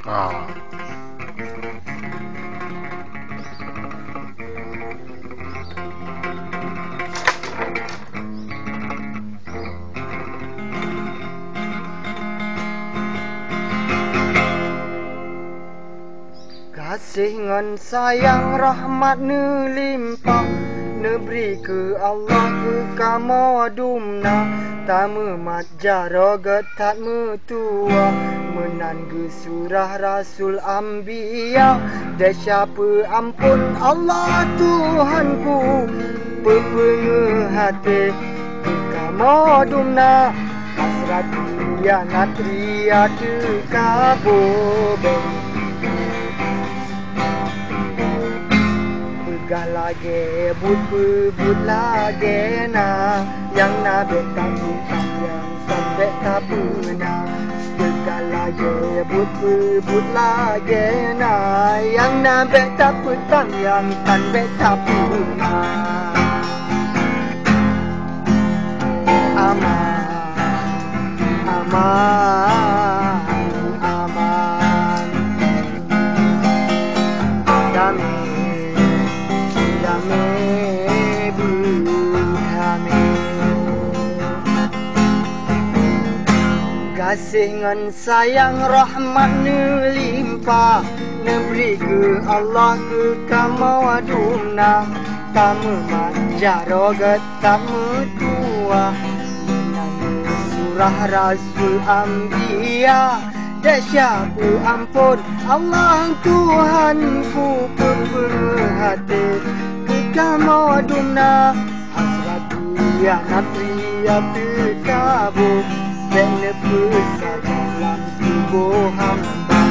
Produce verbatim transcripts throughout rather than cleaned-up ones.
Ah. Gaséh ngon sayang rahmat neulimpah, neubri keu Allah keu kamoe dumna, tameumat jaroe geuh that meutuwah, meunan geusurah rasul ambiya, desya peuamphon Allah Tuhanku, peupeungeuh até keu kamoe dumna, hasrat khianat ria teukaboh. Peugah lagée buet peubuet lagée na, nyang na bék tapeutang, nyang tan bék tapeuna. Peugah lagée buet peubuet lagée na, nyang na bék tapeutang, nyang tan bék tapeuna. Aman, aman, aman. Damé, damé, beudamé. Gaséh ngon sayang rahmat neulimpah, neubri keu Allah keu kamoe dumna, tameumat jaroe geuh that meutuwah, meunan geusurah rasul ambiya, desya peuamphon Allah Tuhanku, peupeungeuh até keu kamoe dumna, hasrat khianat ria teukaboh, bék neupeusajan lam tuboh hamba.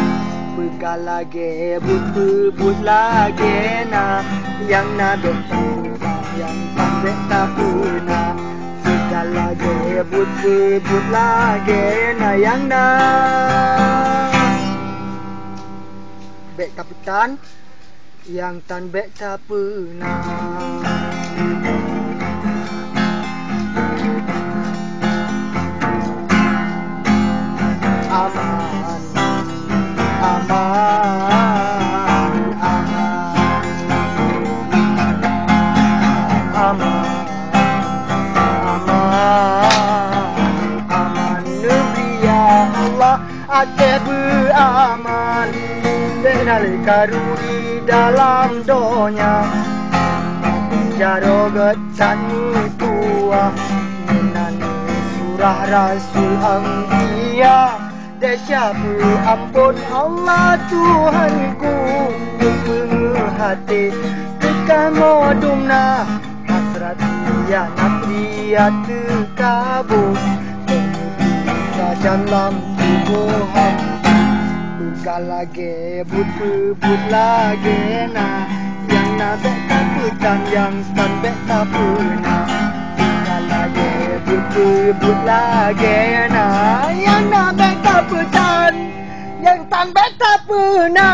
Peugah lagée buet peubuet lagée na, nyang na bék tapeutang, nyang tan bék tapeuna. Peugah lagée buet peubuet lagée na, nyang na bék tapeutang, nyang tan bék tapeuna. Aman, aman, aman. Aman, aman, aman neubri ya Allah. Até beuaman, bék na lé karu di dalam donya. Jaroe geuh that meutuwah, meunan geusurah rasul ambiya, desya peuamphon Allah Tuhanku, peupeungeuh até keu kamoe dumna. Hasrat khianat ria teukaboh, sajan lam tuboh hamba. Peugah lagée buet peubuet lagée na, nyang na bék tapeutang, nyang tan bék tapeuna. Peugah lagée buet peubuet lagée na, nyang na bék tapeutang, nyang tan bék tapeuna.